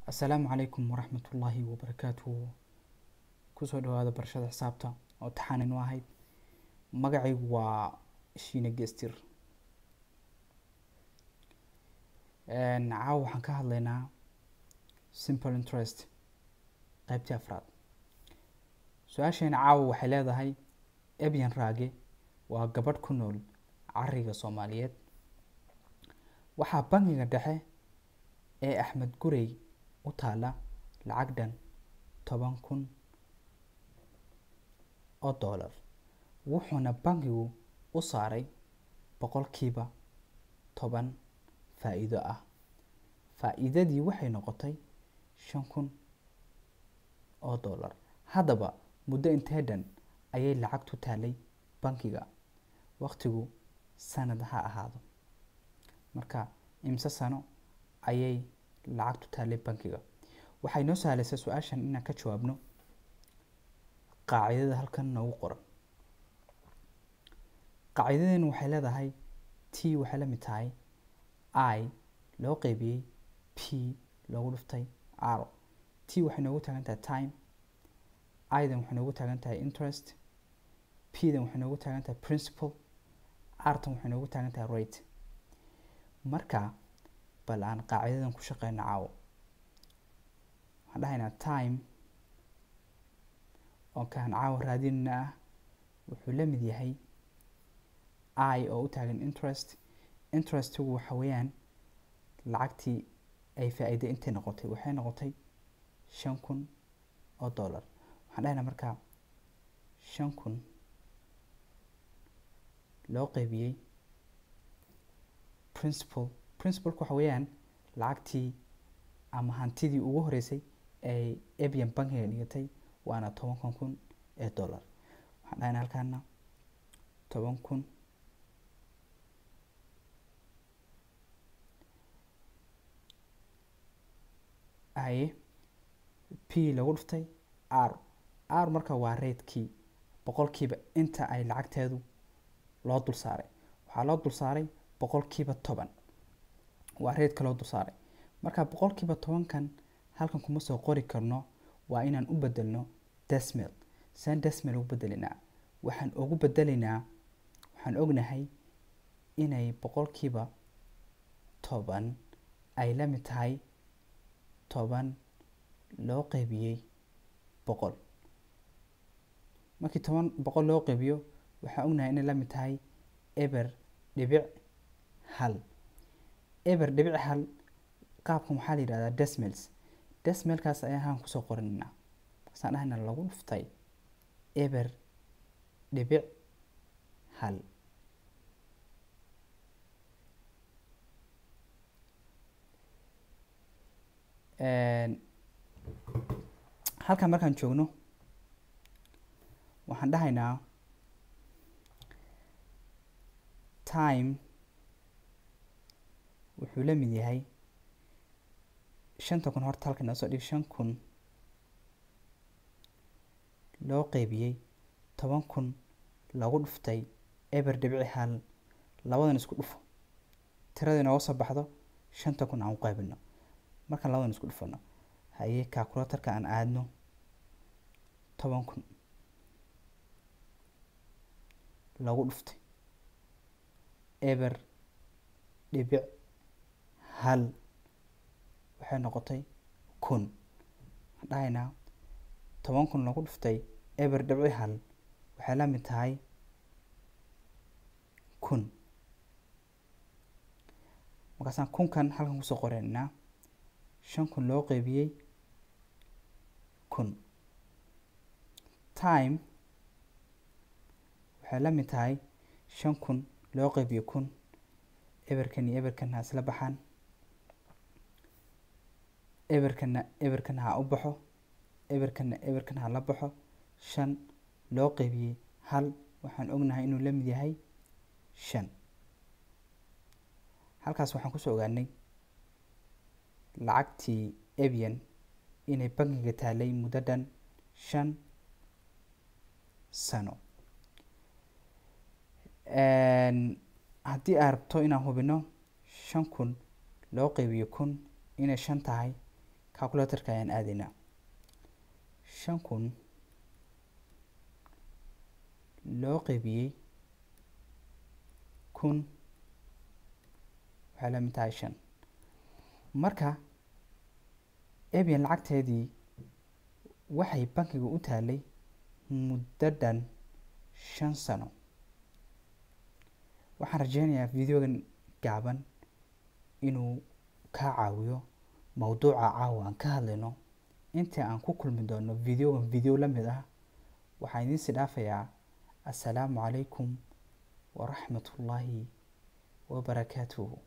Asalaamu calaykum waraxmatullaahi wabarakaatuhu. Kusoo dhawaada barashada xisaabta oo taxaaninu ahayd. Magacaygu waa Shiine Gestir. Caawa waxaan ka hadlaynaa simple interest, qaybtii afraad. Su-aasheena caawa waxay leedahay: Ebyan Raage waa gabadh ku nool cariga Soomaaliyeed. Waxaa bangiga dhexe ee Axmed Gurey u taala lacag dhan 10,000 oo dollar, wuxuuna bangigu u saaray 10% faa-iido ah. Faa-iidadii waxay noqotay 5,000 oo dollar. Haddaba muddo intee dhan ayay lacagtu taalay bangiga? Waqtigu sanad ha ahaado. Marka imse sano ayay lacagtu taalay bangiga? Waxay noo sahlaysaa su-aashan inaan ka jawaabno qaacidada halkan noogu qoran. Qaacidadeenu waxay leedahay T waxay la mid tahay I loo qeybiyey P loogu dhuftay R. T waxay noogu taagan tahay time, I-dan waxay noogu taagan tahay interest, P-dan waxay noogu taagan tahay principal, R-tan waxay noogu taagan tahay rate. Marka bal aan qaacidadan ku shaqeyno caawo. Waxaan dhahaynaa time oo kaan caawa raadinayna ah wuxuu la mid yahay I oo u taagan interest. Interestigu waxa weeyaan lacagtii ay faa-iiday intay noqotay, waxay noqotay 5,000 oo dollar. Waxaan dhahaynaa markaa 5,000 loo qeybiyey principal. Principalku waxa weeyaan lacagtii ama hantidii ugu horeysay ay Ebyan bankiga dhigatay, waana 10,000 ee dollar. Waxaan dhahaynaa halkaana 10,000 haye P lagu dhuftay R. R marka waa ratekii, boqolkiiba inta ay lacagteedu loo dul saaray. Waxaa loo dul saaray 10%, waa rateka loo dul saaray. Marka 10%-kan halkan kuma soo qori karno, waa inaan u bedelno decimal. Saan decimal ugu bedelinaa? Waxaan ugu bedelaynaa, waxaan ognahay inay 10% ay la mid tahay 10 loo qeybiyey 100. Markii 10 100 loo qeybiyo, waxaan ognahay inay la mid tahay 0.1. 0.1 qaabkan waxaa la yidhahdaa decimals. Decimalkaas ayaan halkan kusoo qoranaynaa. Markaasaan dhahaynaa lagu dhuftay 0.1. Halkan markaan joogno waxaan dhahaynaa time wuxuu la mid yahay 5,000. Horta halkan noo soo dhig 5,000 loo qeybiyey 10,000 lagu dhuftay 0.1. Labadan isku dhufo, tirada inooga soo baxdo 5,000 aan u qaybino. Markaan labadan isku dhufano, haye, calculatorka aan aadno. 10,000 lagu dhuftay 0.1 waxay noqotay 1,000. Waxaan dhahaynaa 10,000 lagu dhuftay 0.1 waxay la mid tahay 1,000. Markaasaan 1,000-kan halkan kusoo qoraynaa, 5,000 loo qeybiyey 1,000. Time waxay la mid tahay 5,000 loo qeybiyo 1,000. Eberkan iyo eberkan ha isla baxaan, eberkanna eberkan ha u baxo, eberkanna eberkan ha la baxo. 5 loo qeybiyey 1 waxaan ognahay inuu la mid yahay 5. Halkaas waxaan kusoo ogaanay lacagtii Ebyan inay bangiga taalay muddo dhan 5 sano. Haddii aad rabto inaan hubino 5,000 loo qeybiyo 1,000 inay 5 tahay, Calculatorka ayaan aadaynaa. 5000 loo qeybiyey 1000 waxay la mid tahay 5. Marka Ebian lacagteedii waxay bankiga u taalay muddo dhan 5 sano. Waxaan rajeynayaa videogan gaaban inuu kaa caawiyo mawduuca caawa aan ka hadlayno. Intii aan ku kulmi doono videogan video la mid ah, waxaan idiin sii dhaafayaa assalaamu calaykum waraxmatullaahi wabarakaatuhu.